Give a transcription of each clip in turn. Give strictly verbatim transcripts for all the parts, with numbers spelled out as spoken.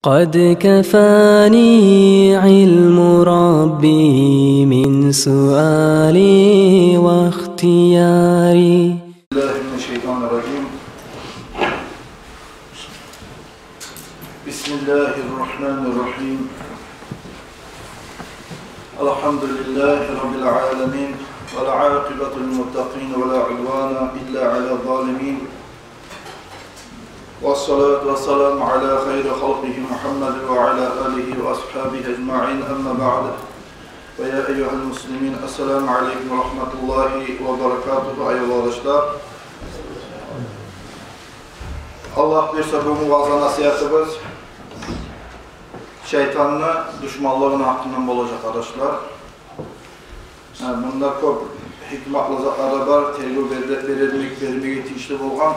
قد كفاني علم ربي من سؤالي واختياري. بالله من الشيطان الرجيم. بسم الله الرحمن الرحيم. الحمد لله رب العالمين، والعاقبة للمتقين، ولا عدوان إلا على الظالمين، والصلاة والسلام على خير خلقه محمد وعلى آله وأصحابه أجمعين، أما بعد. فيا أيها المسلمين، السلام عليكم ورحمة الله وبركاته. Аявлу къардашлар, Аллагь буюрса, бугюн ваъза-насигьатыбыз шайтанны душманлыгъыны гьакъындан болажакъ, къардашлар. Гьа, мунда кёп гьикматлы затлар да бар, тергев бере-, берилмек, бермеге тийишли болгъан.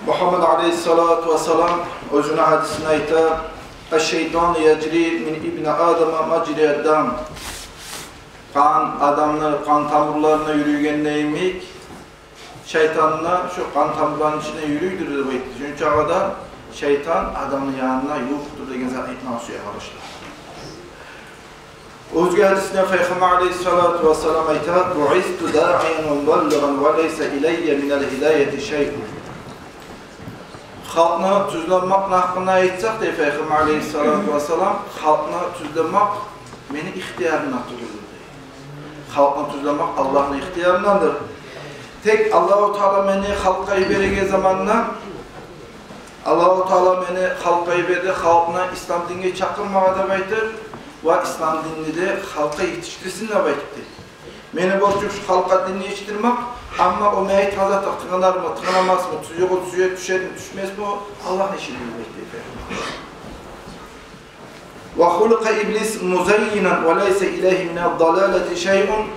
Мугьаммад алейгьиссалату вассалам оьзюню гьадисинде айта: «Аш-шайтану яжри мин ибни Адама мажрия дам». Къан адамны къан тамурларына юрюйгенде йимик, шайтан да шо къан тамурланы ичинде юрюйдюр деп айтды. Шону чакъы да шайтан адамны янына ювукъдур деген затны айтмагъа сюе, къардашлар. Оьзге гьадисинде Пайхаммар алейгьиссалату вассалам айта: «Буъисту даъиян ва мубаллигъан ва лайса илайя минал гьидаяти шайъун». Халкъны тюзлемекни гьакъында айтсакъ, дей Пайхаммар алейгьиссалату вассалам, халкъны тюзлемек мени ихтиярымда тюгюлдюр, дей. Халкъны тюзлемек Аллагьны ихтиярындандыр. Тек Аллагьу Таала мени халкъгъа йибереген заманда, Аллагьу Таала мени халкъгъа йиберди, халкъны ислам динге чакъырмагъа деп айтып, ва ислам динни де халкъгъа етишдирсин деп айтып, дей. Мени борчум шу халкъгъа динни етишдирмек, амма о мен айтгъан затгъа тынглармы, тынгламасмы, тюз ёлгъа тюше-, тюшерми, тюшмесми, о Аллагьны иши деп айтып, дей. «Ва хуликъа иблис музаййинан ва лайса илайгьи минад далалати шайъун».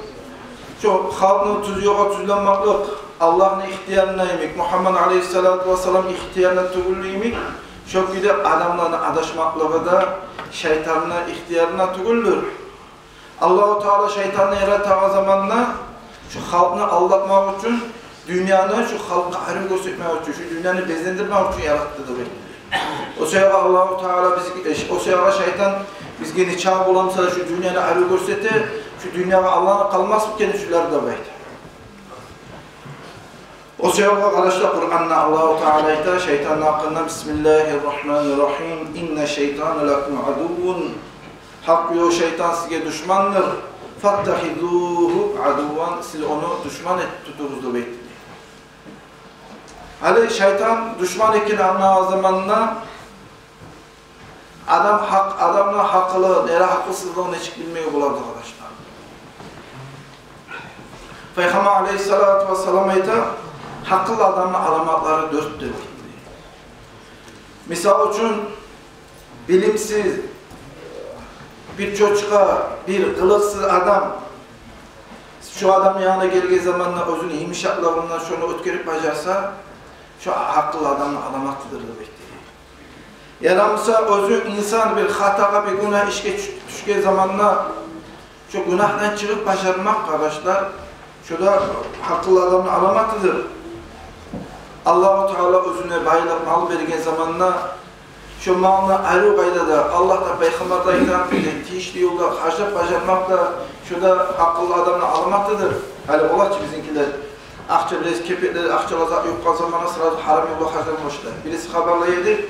Шо халкъны тюз ёлгъа тюзлемеклик Аллагьны ихтиярында йимик, Мугьаммад алейгьиссалату вассалам ихтиярында тюгюл йимик, шо кюйде адамланы адашмакълыгъы да шайтанны ихтиярында тюгюлдюр. Аллагьу Таала шайтанны яратагъан заманда шо халкъны алдатмакъ учун, дюньяны шо халкъгъа арив гёрсетмек учун, шо дюньяны безендирмек учун яратды деп айтды. О саягъа Аллагьу Таала бизге, э, о саягъа шайтан бизге нечакъы боламса шо дюньяны арив гёрсете, шо дюньягъа алданып къалмасмы экен шолар деп айтды. О саягъа къарагъыз, Къуранда Аллагьу Таала айта шайтанны гьакъында: «Бисмиллагьи ррагьмани ррагьим. Инна шайтана лакум адуввун». Гьакъ ёл, шайтан сизге душмандыр. «Фаттахизугьу адувван». Сиз ону душман этип тутугъуз деп айтды. Гьали шайтан душман экенин англагъан заманда адам гьакъ-, адамны гьакъылы, нере гьакъылсызлыгъын нечик билмеге бола, къардашлар? Пайхаммар алейгьиссалату вассалам айта, гьакъыллы адамны аламатлары дёртдюр деп айтды. Мисал учун, билимсиз, бир чочкъа, бир къылыкъсыз адам, шо адамны янына гелген заманда оьзюню йымышакълыгъындан шону оьтгерип бажарса, шо гьакъыллы адамны аламатыдыр деп айтды. Ярамаса оьзю инсан бир хатагъа, бир гюнагь ишге тюш-, тюшген заманда шо гюнагьдан чыгъып бажармакъ, къардашлар, шо да гьакъыллы адамны аламатыдыр. Аллагьу Таала оьзюне байлыкъ, мал берген заманда шо малны арив къайдада, Аллагь да, Пайхаммар да айтгъан тийишли ёлда харжлап бажармакъ да, шо да гьакъыллы адамны аламатыдыр. Гьали бола чы бизинкилер, акъча, бираз кепеклер, акъчалар зат юкъ къалгъан заманда сразу гьарам ёлда харжлай башлай. Бириси хабарлай эди,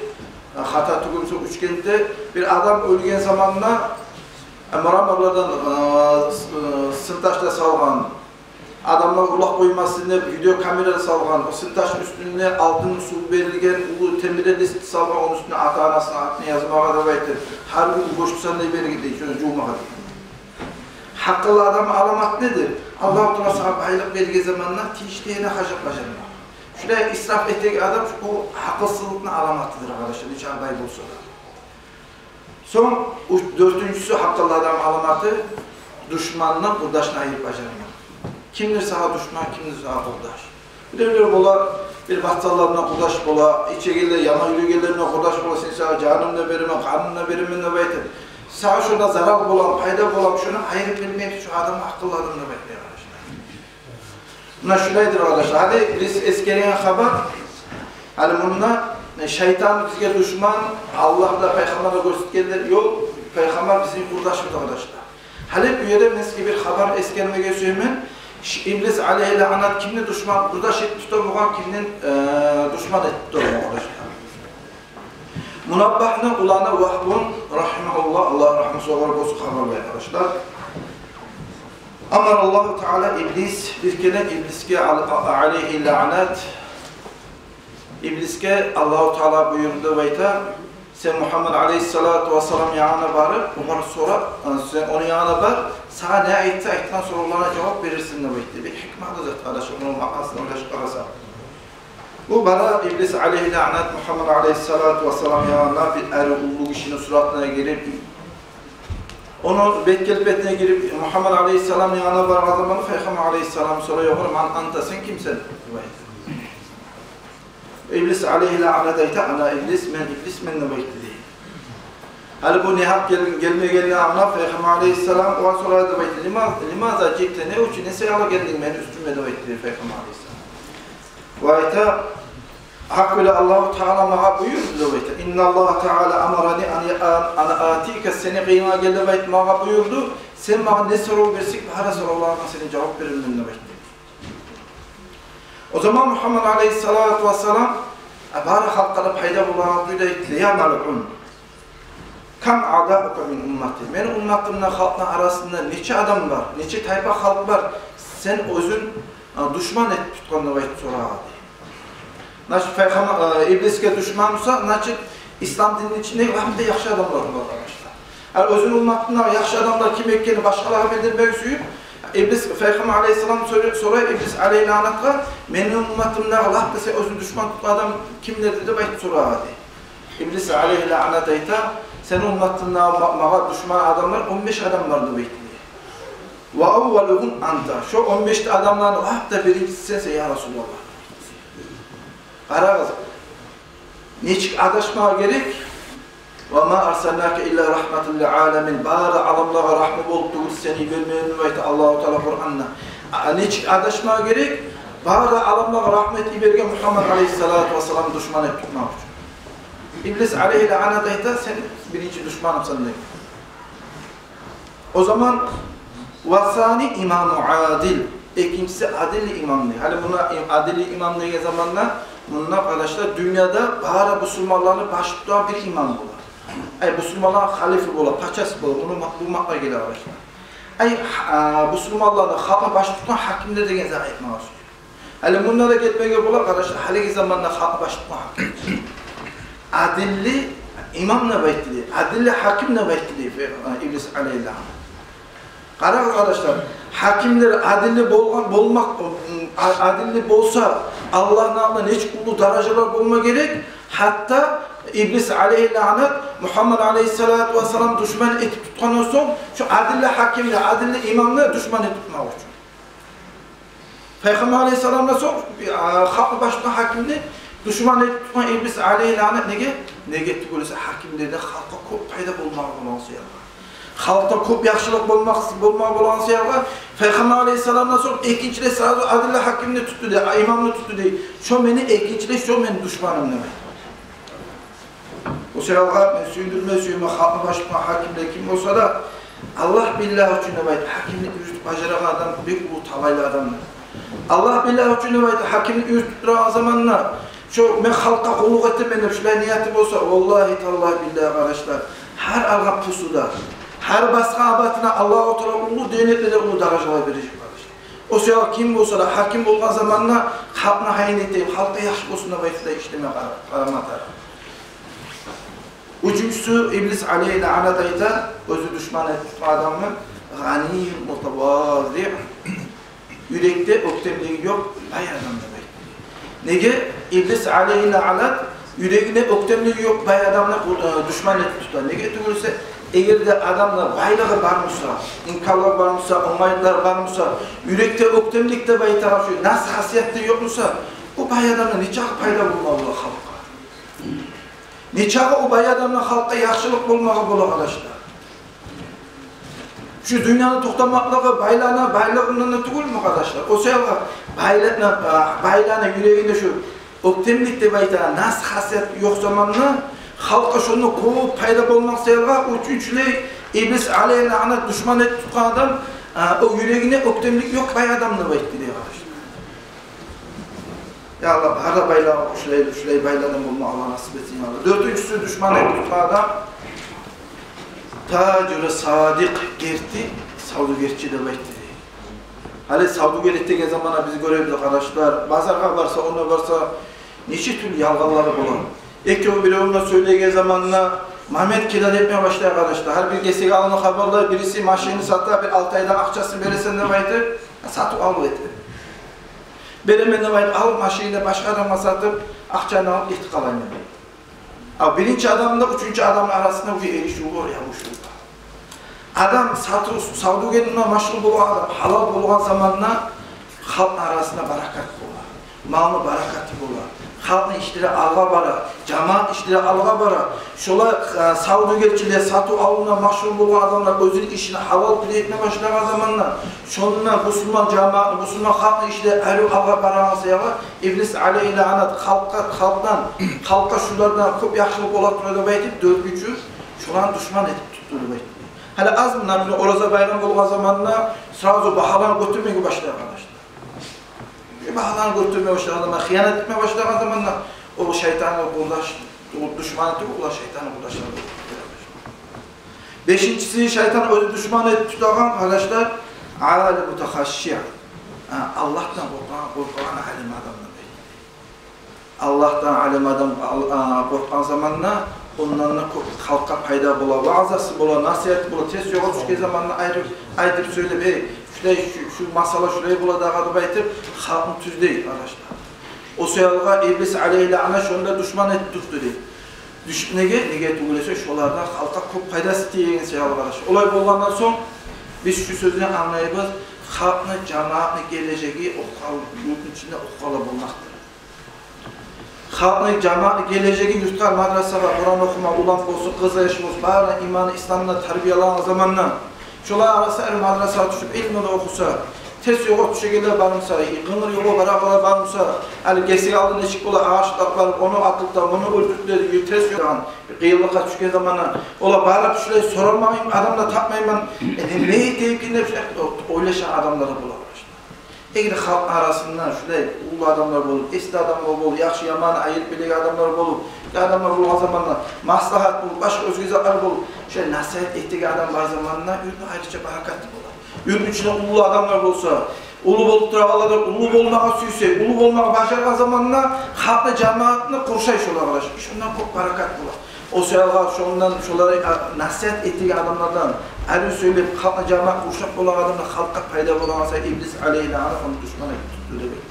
хата тюгюл буса, Учкентде бир адам оьлген заманда, э, мраморлардан, э, с-, э, сынташлар салгъан, адамлар урлап къоймасын деп видеокамера салгъан, о сынташны уьстюнде алтын сув берилген, уллу темирлер салгъан, ону уьстюне ата-анасыны атын язмагъа деп айтып, гьар гюн гёшт сандай берген дей, шону жувмагъа дей. Гьакъыллы адамны аламаты недир? Аллагьу Таала сагъа байлыкъ берген заманда тийишли ерине харжлап бажармакъ. Шулай исраф этеген адам, о гьакъылсызлыкъны аламатыдыр, къардашлар, нечакъы бай болса да. Сонг уьч-, дёртюнчюсю, гьакъыллы адамны аламаты — душманны, къурдашны айырып бажармакъ. Кимдир сагъа душман, кимдир сагъа къурдаш. Биревлер бола, бир батсаллар булан къурдаш бола, ичегенлер, яман юрюйгенлер булан къурдаш бола, сен сагъа жанымны да беремен, къанымны да беремен деп айтып, сагъа шондан зарал боламы, пайда боламы, шону айырып билмей, шо адам гьакъыллы адам деп айтмай, къардашлар. Муна шулайдыр, къардашлар. Гьали биз эсгерген хабар, гьали мунда Шайтан бизге душман, Аллагь да, пайхаммар да гёрсетгенлер ёл, пайхаммар бизин къурдашыбыз, къардашлар. Гьали бу ерде мен сизге бир хабар эсгермеге сюемен. Ш-, Иблис алейгьи лаънат кимни душман, къурдаш этип тута болгъан, кимни, э, душман этип тута болгъан, къардашлар. Мунаббагьны уланы Вагьбун, рагьимагьуллагь, Аллагь рагьмусу огъар болсун, хабарлай, къардашлар. Амараллагьу таала Иблис, бир керен Иблисге ал-, а-, алейгьи лаънат, Иблисге Аллагьу таала буюрду деп айта: «Сен Мугьаммад алейгьиссалату вассалам янына барып, огъар сора, э, сен ону янына бар, сагъа не айтса, айтгъан соравларына жавап берерсен», — деп айтды. Бир гьикматлы зат, къардашлар, муну маънасын ойлашып къарасанг. Бу бара Иблис алейгьи лаънат Мугьаммад алейгьиссалату вассалам янына, бир ари уллу гишини суратына гирип, ону бетгелбетине гирип, Мугьаммад алейгьиссалам янына баргъан заманда пайхаммар алейгьиссалам сорай огъар: «Ман анта, сен кимсен?» — деп айта. Иблис алейгьи лаънат айта: «Ана Иблис, мен Иблисмен», — деп айтды дей. Гьали бу негьакъ гел-, гелмегенни англап, пайхаммар алейгьиссалам огъар сорай деп айта: «Лима-, лимаза жиъта, не учун, не саялы гелдинг мени уьстюме?» — деп айтды дей пайхаммар алейгьиссалам. Ва айта: «Гьакъ булан Аллагьу таала магъа буюрду, — деп айта, — инналлагьа таала амарани ан, ан, ан атика, сени къырыйынга гел деп айтып магъа буюрду. Сен магъа не сорав берсенг, бары соравларынга сени жавап берермен», — деп айтды. О заман Мугьаммад алейгьиссалату вассалам, а, бары халкъгъа да пайда болагъан кюйде айтды: «Я малъун, кам аъдаука мин уммати? Мени умматымда, халкъны арасында нече адам бар, нече тайпа халкъ бар, сен оьзюнг, а, душман этип тутгъан?» — деп айтып сорай дей. Значит, пайхаммар, э, Иблисге душман буса, значит, ислам динни ичинде лап да яхшы адамлар бар, къардашлар. Ал оьзюню умматындагъы яхшы адамлар ким экенин башгъалагъа билдирмеге сююп, Иблис, пайхаммар алейгьиссалам сорай, сорай Иблис алейгьи лаънатгъа: «Мени умматымдагъы лап да сен оьзюнг душман тутгъан адам кимлерди?» — деп айтып сорай дей. Иблис алейгьи лаънат айта: «Сени умматынгда ма-, магъа душман адамлар он беш адам бар», — деп айтды дей. «Ва аввалугьум анта. Шо он беш адамланы лап да биринчиси сенсен, я Расулаллагь». Къарагъыз, нечик адашмагъа герек. «Ва ма арсалнака илла рагьматан лил аламин. Бары аламлагъа рагьмат болуп тюгюл сени йибермегеним», — деп айта Аллагьу таала Къуранда. А, нечик адашмагъа герек. Бары аламлагъа рагьмат йиберген Мугьаммад алейгьиссалату вассаламны душман этип тутмакъ учун. Иблис алейгьи лаънат айта: «Сен биринчи душманымсан», — деген. О заман: «Ва сани имамун адил. Экинчиси адилли имам», — дей. Гьали мунда им-, адилли имам деген заманда, мунда, къардашлар, дюньяда бары бусурманланы баш тутагъан бир имам бола. Ай, бусурманланы халифи бола, пачасы бола. Муну ма-, бу маъна геле, къардашлар. Ай, а, бусурманланы, халкъны баш тутагъан гьакимлер деген зат айтмагъа сюе. Гьали мунда да гелмеге бола, къардашлар, гьалиги заманда халкъны баш тутагъан гьаким. Адилли имам деп айтды дей, адилли гьаким деп айтды дей, э, Иблис алейгьи лаънат. Къарагъыз, къардашлар, гьакимлер адилли болгъан, болмакъ, а-, адилли болса, Аллагьны алдында нечик уллу даражалар болма герек. Гьатта Иблис алейгьи лаънат Мугьаммад алейгьиссалату вассалам душман этип тутгъандан сонг, шо адилли гьакимни, адилли имамны душман этип тутмакъ учун. Пайхаммар алейгьиссаламдан сонг, а, халкъны баш тутагъан гьакимни душман этип тутгъан Иблис алейгьи лаънат. Неге? Неге тюгюл эсе, гьакимлерден халкъгъа кёп пайда болмагъа болагъан саялы. Халкъда кёп яхшылыкъ болмакъ, болмагъа болагъан саялы. Пайхаммар алейгьиссаламдан сонг экинчилей сразу адилли гьакимни тутду дей, а, имамны тутду дей. Шо мени экинчилей, шо мени душманым деп айта. О саялы мен сююндюрме сюемен халкъны баш тутагъан гьакимлер ким болса да, Аллагь биллагь учун деп айтып, гьакимлик юрютюп бажарагъан адам бек уллу талайлы адамдыр. Аллагь биллагь учун деп айтып, гьакимлик юрютюп турагъан заманда, шо мен халкъгъа къуллукъ этемен деп шулай нияты болса, валлагьи, таллагь, биллагь, къардашлар, гьар алгъан пусу да, гьар басгъан абатына Аллагьу таала уллу деннетлерде уллу даражалар бережек, къардашлар. О саялы ким болса да, гьаким болгъан заманда халкъны гьайын этейим, халкъгъа яхшы болсун деп айтып да ишлеме къара-, къарама тарыкъ. Уьчюнчюсю, Иблис алейгьи лаънат айта, оьзю душман этип тутгъан адамны: «Гъанийюн мутавази». Юрекде оьктемлиги ёкъ бай адам деп айта. Неге Иблис алейгьи лаънат юрегинде оьктемлиги ёкъ бай адамны, э, душман этип тута? Неге тюгюл эсе, эгер де адамда байлыгъы бар буса, имканлар бар буса, онгайлыкълар бар буса, юрекде оьктемлик деп айтагъан шо нас хасият да ёкъ буса, о бай адамдан нечакъы пайда болмагъа бола халкъгъа? Нечакъы о бай адамдан халкъгъа яхшылыкъ болмагъа бола, къардашлар? Шу дюньяны токътамакълыгъы байланы байлыгъындан да тюгюлмю, къардашлар? О саялы байланы, а, байланы юрегинде шу оьктемлик деп айтагъан нас хасият ёкъ заманда, халкъгъа шонда кёп пайда болмакъ саялы, уьчюнчюлей, иблис алейгьи лаънат душман этип тутгъан адам, а, о юрегине оьктемлик ёкъ бай адамны деп айтды дей, къардашлар. Я Аллагь, гьар да байлар шулай, шулай байлардан болма Аллагь насип этсин, я Аллагь. Дёртюнчюсю душман этип тутгъан адам тажиру садикъ, герти савдюгерчи деп айтды дей. Гьали савдюгерлик деген заманда биз гёребиз, къардашлар, базаргъа барса, онда барса, нече тюрлю ялгъанлары бола. Экев биревню сёйлеген заманда момент геле етме башлай, къардашлар. Гьар бир гесек алны хабарлай, бириси машинни сата, бир алты айдан акъчасын бересен деп айтып, сатып алып эте. Беремен деп айтып, алып машинни башгъа адамгъа сатып, акъчаны алып гетип къалайым деп. А биринчи адамны да уьчюнчю адамны арасында уже эришив бар, ябушув бар. Адам сатыв, савдюгерлик булан машгъул болгъан адам, гьалал болгъан заманда халкъны арасында баракат бола. Малны баракаты бола. Халкъны ишлери алгъа бара, жамаат ишлери алгъа бара. Шолай, э, савдюгерчилер, сатыв-алывдан машгъул болгъан адамлар оьзюню ишин гьалал кюйде этме башлагъан заманда, шонда бусурман жамаатны, бусурман халкъны ишлери арив алгъа барагъан саялы, иблис алейгьи лаънат халкъгъа, халкъдан, халкъгъа шулардан кёп яхшылыкъ бола тура деп айтып, дёртюнчю шоланы душман этип тутду деп айтды. Гьали азмы, например, Ораза байрам болгъан заманда сразу багьаланы гётермеге башлай, къардашлар. Багьаланы гётерме башлагъан заманда, хыянат этме башлагъан заманда, о шайтанны къурдаш, о душманы тюгюл, олар шайтанны къурдашлары болуп гете. Бешинчиси, шайтан оьзю душман этип тутагъан, къардашлар, алим мутахашши. А, Аллагьдан къоркъагъан, къоркъагъан алим адам деп айтды. Аллагьдан алим адам, ал-, а, къоркъгъан заманда, ондан да кёп халкъгъа пайда бола, ваъзасы бола, насигьаты бола, терс ёлгъа тюшген заманда айрып, айтып сёйлеп, эй, шулай, шу, шу масъала шулай бола дагъы деп айтып, халкъны тюзлей, къардашлар. О саялы иблис алейгьи лаънат шону да душман этип тутду дей. Дюш-, неге? Неге тюгюл эсе, шолардан халкъгъа кёп пайдасы тиеген саялы, къардашлар. Олай болгъандан сонг, биз шу сёзден англайбыз, халкъны, жамаатны гележеги окъугъан, юртну ичинде окъугъанлар болмакъдыр. Халкъны, жамаатны гележеги юртгъа, мадрасагъа, Къуран охума, улан болсун, къыз-яш болсун, барын иманы, исламына тарбиялагъан заманда, шолар арасында мадрасагъа тюшюп, илмуну охуса, терс ёлгъа тюшегенлер бармуса, къынгыр ёлгъа барагъанлар бармуса, гьали гесек алды нечик бола, агъачлар барып, ону атдылар, муну оьлтюрдюлер, терс ёлгъа, къыйынлыкъгъа тюшген заманда, олар барып шулай соралмагъан адамлар тапмайман, э, не этейим экен деп шулай ойлашагъан адамлар да бола, къардашлар. Эгер халкъ арасында шулай уллу адамлар болуп, эсли адамлар болуп, яхшы-яманны айырып билеген адамлар болуп, адамлар болгъан заманда маслагьат болуп, башгъа оьзге затлар болуп, шулай насигьат этеген адам бар заманда, юртну айрыча баракаты бола. Юртну ичинде уллу адамлар болса, уллу болуп турагъанлар да уллу болмагъа сюйсе, уллу болмагъа бажаргъан заманда халкъны, жамаатны къуршай шолар, къардашлар. Шондан кёп баракат бола. О саялы шондан, шолар, а, насигьат этеген адамлардан, арив сёйлеп, халкъны, жамаатны къуршап болагъан адамлар халкъгъа пайда болагъан саялы иблис алейгьи лаънат ону душман этип тутду деп айтды.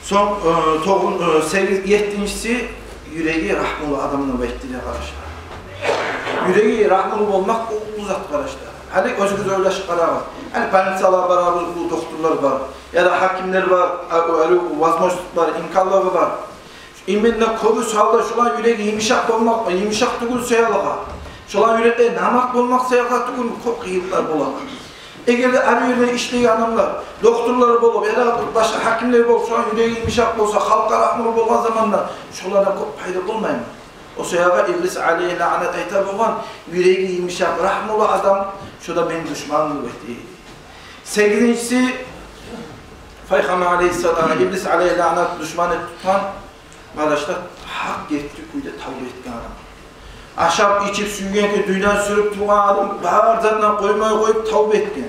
Сонг, э, тогъуз, э, сегиз, еттинчиси, юреги рагьмулу адамны деп айтды дей, къардашлар. Юреги рагьмулу болмакъ уллу зат, къардашлар. Гьали оьзюгюз ойлашып къарагъыз. Гьали больницалагъа барабыз, бу докторлар бар, яда гьакимлер бар, а, арив возможность бар, имканлыгъы бар. Именно кёбюсю гьалда шоланы юреги йымышакъ болмакъ, йымышакъ тюгюл саялы, шоланы юреги намарт болмакъ саялы тюгюлмю, кёп къыйынлыкълар бола. Эгер де арив ерде ишлейген адамлар, докторлар болуп, яда башгъа гьакимлер болуп, шоланы юреги йымышакъ болса, халкъгъа рагьмулу болгъан заманда, шолардан кёп пайда болмаймы? О саялы иблис алейгьи лаънат айта болгъан, юреги йымышакъ, рагьмулу адам, шо да мени душманым деп айта. Сегизинчиси, Пайхаммар алейгьиссалам, иблис алейгьи лаънат душман этип тутгъан, къардашлар, гьакъ герти кюйде тавба этген адам. Ашап, ичип, сюйген кюйде дюнья сюрюп тургъан адам, бар затны къоймай къоюп тавба этген.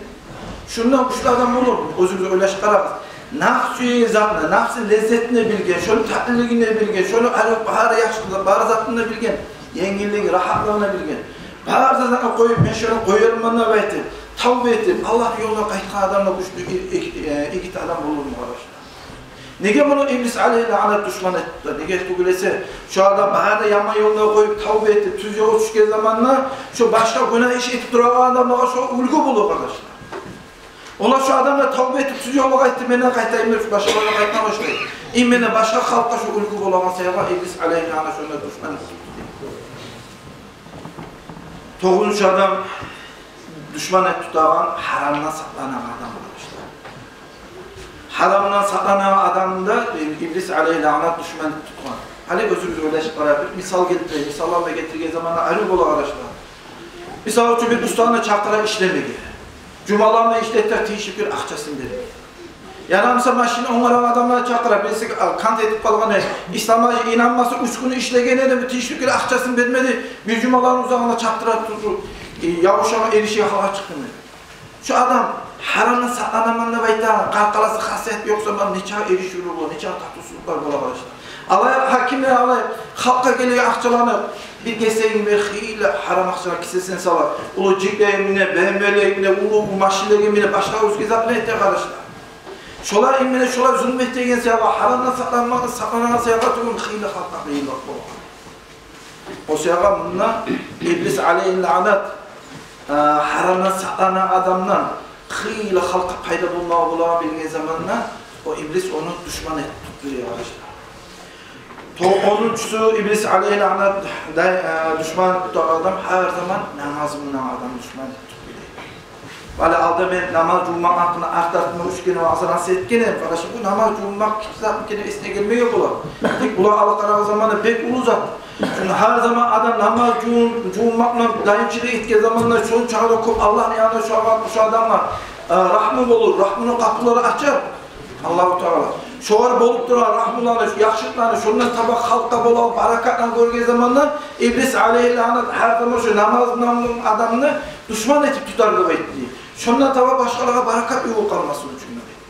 Шондан гючлю адам болурму? Оьзюгюз ойлашып къарагъыз. Напс сюеген затны, напсны леззетин де билген, шону татлилигин де билген, шону ари, бар яхшылыгъын, бар затын да билген, енгиллигин, рагьатлыгъын да билген. Бар затны къоюп, мен шону къоярман деп айтып, тавба этип, Аллагьны ёлуна къайтгъан адамдан гючлю ир-, ир-, э, игит адам болурму, къардашлар? Неге муну иблис алейгьи лаънат душман этип тура? Неге тюгюл эсе, шо адам бары да яман ёлну къоюп, тавба этип, тюз ёлгъа тюшген заманда, шо башгъа гюнагь иш этип турагъан адамлагъа шо уьлгю болур, къардашлар. Олар шо адам да тавба этип, тюз ёлгъа къайтды, мен де къайтайым деп, башгъа ёлгъа къайтма башлай. Именно башгъа халкъгъа шо уьлгю болагъан саялы иблис алейгьи лаънат шонда душман этип тура. Тогъузунчу адам, душман этип тутагъан, гьарамдан сакъланагъан адам, къардашлар. Гьарамдан сакъланагъан адамны да, э, иблис алейгьи лаънат душман этип тутгъан. Гьали оьзюгюз ойлашып къарайыкъ, бир мисал гелтирейим. Мисаллар булан гелтирген заманда арив бола, къардашлар. Мисал учун, бир устаны чакъыра ишлемеге. Жумаларына ишлете, тийишли бир акъчасын бермей. Яда, мисал, машина онгарагъан адамланы чакъыра, бириси, а, кант этип къалгъан, э, ислам инанмаса, уьч гюн ишлеген эди, бир тийишли бир акъчасын бермеди, бир жумаланы узагъына чакъыра туруп, э, явушагъан эришеген гьалгъа чыкъдымы? Шу адам гьарамдан сакъланаман деп айта, къаркъарасы, хасияты ёкъ заман нечакъы эришивлер бола, нечакъы татывсузлукълар бола, къардашлар. Алай гьакимлер, алай халкъгъа гелеген акъчаланы бир гесегин бир хыйлы гьарам акъчалар кисесине сала, уллу джиплеге мине, Б М Влеге мине, уллу машинлеге мине, башгъа оьзге зат булан эте, къардашлар. Шолар, именно шолар зулму этеген саялы, гьарамдан сакъланмагъа, сакъланагъан саялы тюгюл, хыйлы халкъгъа къыйынлыкъ бола. О саялы мунда иблис алейгьи лаънат, э, гьарамдан сакъланагъан адамдан хыйлы халкъгъа пайда болмагъа болагъанын билген заманда, о иблис ону душман этип тутду дей, къардашлар. То-, онунчусу, иблис алейгьи лаънат да, э, душман этип тутагъан адам, гьар заман намазы булан адам душман этип тутду дей. Гьали алда мен намаз жувунмакъ гьакъында арт-артына уьч керен ваъза насигьат этген эдим, къардашлар. Бу намаз жувунмакъ гиччи затмы экен деп эсине гелмеге бола. Тек булай алып къарагъан заманда бек уллу зат. Шону гьар заман адам намаз жувун-, жувунмакъ булан даимчилик этген заманда шончакъы да кёп Аллагьны янындан шо, шо адамгъа, э, рагьму болур, рагьмуну къапулары ачар. Аллагьу Таала шогъар болуп турагъан рагьмуланы, яхшылыкъланы, шондан таба халкъгъа болагъан баракатланы гёрген заманда, иблис алейгьи лаънат гьар заман шо намаз булан адамны душман этип тутар деп айтды. Шондан таба башгъалагъа баракат ювукъ къалмасын учун деп айтды.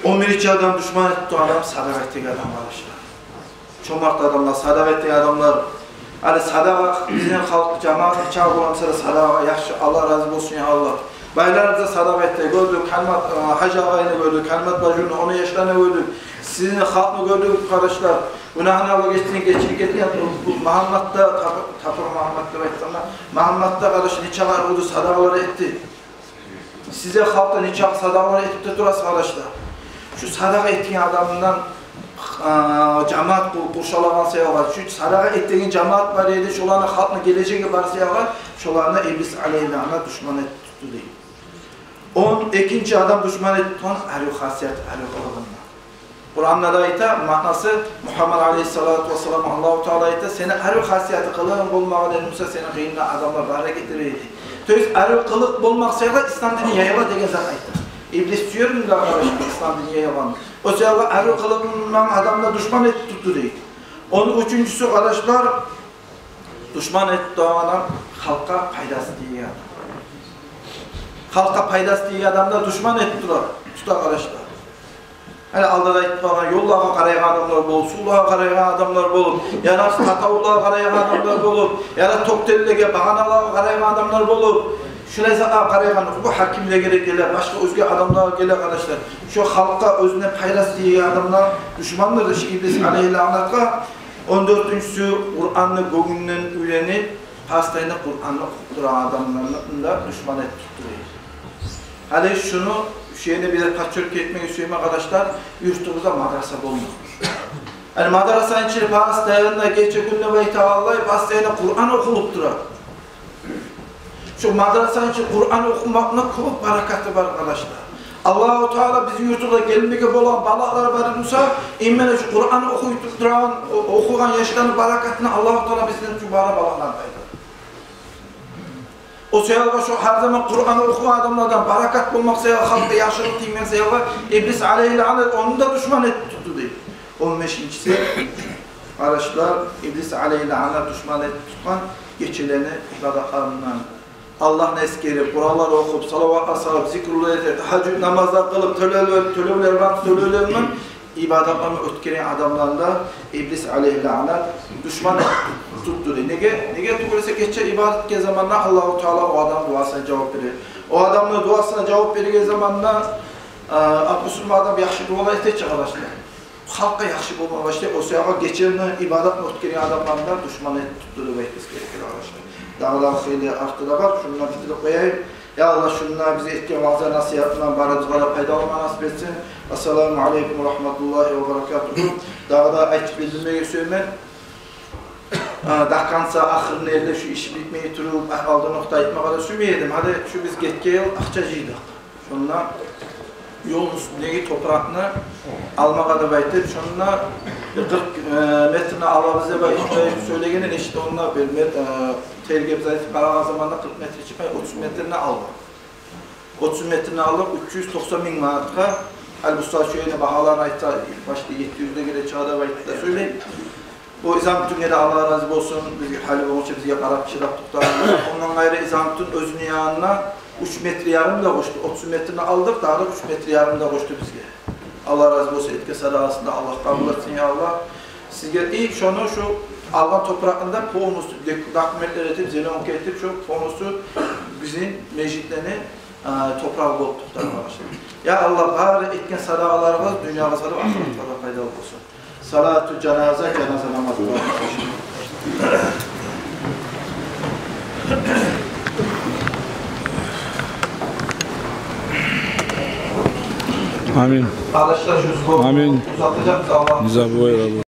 Он биринчи адам, душман этип тутагъан адам садагъа этеген адам, къардашлар. Чомарт адамлар, садагъа этеген адамлар. Гьали садагъа, бизин халкъ, жамаат нечакъы боламса да садагъа яхшы, Аллагь рази болсун, я Аллагь. Байларыбыз да садагъа эте, гёрдюк, Калимат, э, гьажи агъайны гёрдюк, Калимат бажуну, ону яшларын гёрдюк. Сизин халкъны гёрдюк, къардашлар. Гюнагьын Аллагь гечсин, гечип гетген, бу Магьаммат да, Тап-, Тапур Магьаммат деп айтсам да, Магьаммат да, къардашлар, нечакъы арив садагъалар этди. Сиз де халкъгъа нечакъы садагъалар этип де турасыз, къардашлар. Шу садагъа этген адамдан, а, жамаат къу-, къуршалагъан саялы, шу садагъа этеген жамаат бар эди, шоланы халкъны гележеги бар саялы, шоланы иблис алейгьи лаънат душман этип тутду дей. Он экинчи адам душман этип тутагъан арив хасияты, арив къылыгъындан. Къуранда да айта, маънасы, Мугьаммад алейгьиссалату вассалам, Аллагьу Таала айта: «Сени арив хасияты, къылыгъынг болмагъан эди буса, сени къырыйынгда адамлар бары гетер эди». То есть, арив къылыкъ болмакъ саялы ислам дини яйыла деген зат айта. Иблис сюер мунда, къардашлар, ислам дини яйылгъанны. О саялы арив къылыгъындан адамны душман этип тутду дей. Он уьчюнчюсю, къардашлар, душман этип тутагъан адам халкъгъа пайдасы тийген адам. Халкъгъа пайдасы тийген адамны душман этип тута, тута, къардашлар. Гьали алда да айтып къалгъан, ёллагъа къарайгъан адамлар болуп, сувлагъа къарайгъан адамлар болуп, яда татавуллагъа къарайгъан адамлар болуп, яда токделеге, багъаналагъа къарайгъан адамлар болуп, шулай затлагъа къарайгъан, бу гьакимлеге де геле, башгъа оьзге адамлагъа геле, къардашлар. Шо халкъгъа оьзюне пайдасы тийген адамлар душмандыр шу иблис алейгьи лаънатгъа. Он дёртюнчюсю, Къуранны гёнгюнден уьйренип, постоянно Къуранны охуп турагъан адамланы да душман этип тутду дей. Гьали шуну, шу ерде бир подчёркивать этмеге сюемен, къардашлар, юртубузда мадраса болмагъан. Гьали мадрасаны ичинде постоянно гече-гюн деп айтагъанлай, постоянно Къуран охулуп тура. Шу мадрасаны ичинде Къуран охумакъны кёп баракаты бар, къардашлар. Аллагьу Таала бизин юртубузгъа гелмеге болагъан балагьлар бар буса, именно шу Къуран охуп турагъан, о-, охуйгъан яшланы баракатына Аллагьу Таала бизден шу бары балагьланы тайдырар. О саялы шу гьар заман Къуран охуйгъан адамлардан баракат болмакъ саялы, халкъгъа яхшылыкъ тиймек саялы, иблис алейгьи лаънат ону да душман этип тутду дей. Он бешинчиси, къардашлар, иблис алейгьи лаънат душман этип тутгъан гечелени ибадатларындан. Аллагьны эсгерип, Къуранлар охуп, салаватлар салып, зикрулар этип, тагьажжуд намазлар къылып, тёлевлер, тёлевлер бар, тёлевлер бар, ибадатларын оьтгерген адамланы да иблис алейгьи лаънат душман тутду дей. Неге? Неге тюгюл эсе, гече ибадат этген заманда Аллагьу Таала о адамны дуасына жавап бере. О адамны дуасына жавап берген заманда, а, бусурман адам яхшы дуалар эте чи, къардашлар. Халкъгъа яхшы болма башлай, о саялы гечени ибадатын оьтгерген адамланы да душман этип тутду деп айтмагъа герек, къардашлар. Дагъы да хыйлы арты да бар, шундан битирип къояйым. Я Аллагь, шунда биз этген ваъза-насигьатдан барыбызгъа да пайдаланма насип этсин. Ассаламу алейкум ва рагьматуллагьи ва баракатугьу. Дагъы да айтып билдирмеге сюемен. А, до конца, ахырына ерли шу иш битмей туруп, а, алдын нокъта айтмагъа да сюймей эдим. Гьали шу биз гетген йыл акъча жыйдыкъ. Шонда ёлну уьстюндеги топуракъны алмагъа деп айтып, шонда бир къыркъ, э, метрни алабыз деп айтып сёйлегенин эшитди. Онда бир мет-, э, тергеп зат этип къарагъан заманда къыркъ метр чыкъмай, отуз метрни алды. Отуз метрни алып, уьч юз токъсан минг манатгъа, гьали бу сагьат шо ерни багьаларын айтса, башда етти юз де геле чыгъа деп айтып да сёйлей. О Изамутдинге де Аллагь рази болсун, бизге, гьали болгъунча бизге къарап, чыдап токътагъан. Ондан къайры Изамутдин оьзюню янына уьч метр ярым да къошду. Отуз метрни алдыкъ, дагъы да уьч метр ярым да къошду бизге. Аллагь рази болсун, этген садагъасын да Аллагь къабул этсин, я Аллагь. Сизге и шону, шу алгъан топуракъны да полностью дек-, документлер этип, зелёнка этип, шу полностью бизин межитлени, а, топурагъы болуп токътагъан, къардашлар. Я Аллагь, бары этген садагъаларыгъыз дюньягъызгъа да, ахыратгъа да пайдалы болсун. Салату жаназа, жаназа намазы. Амин. Къардашлар, шу сбор... Амин. Узатажакъбыз, Аллагь. Не забывай, Аллагь.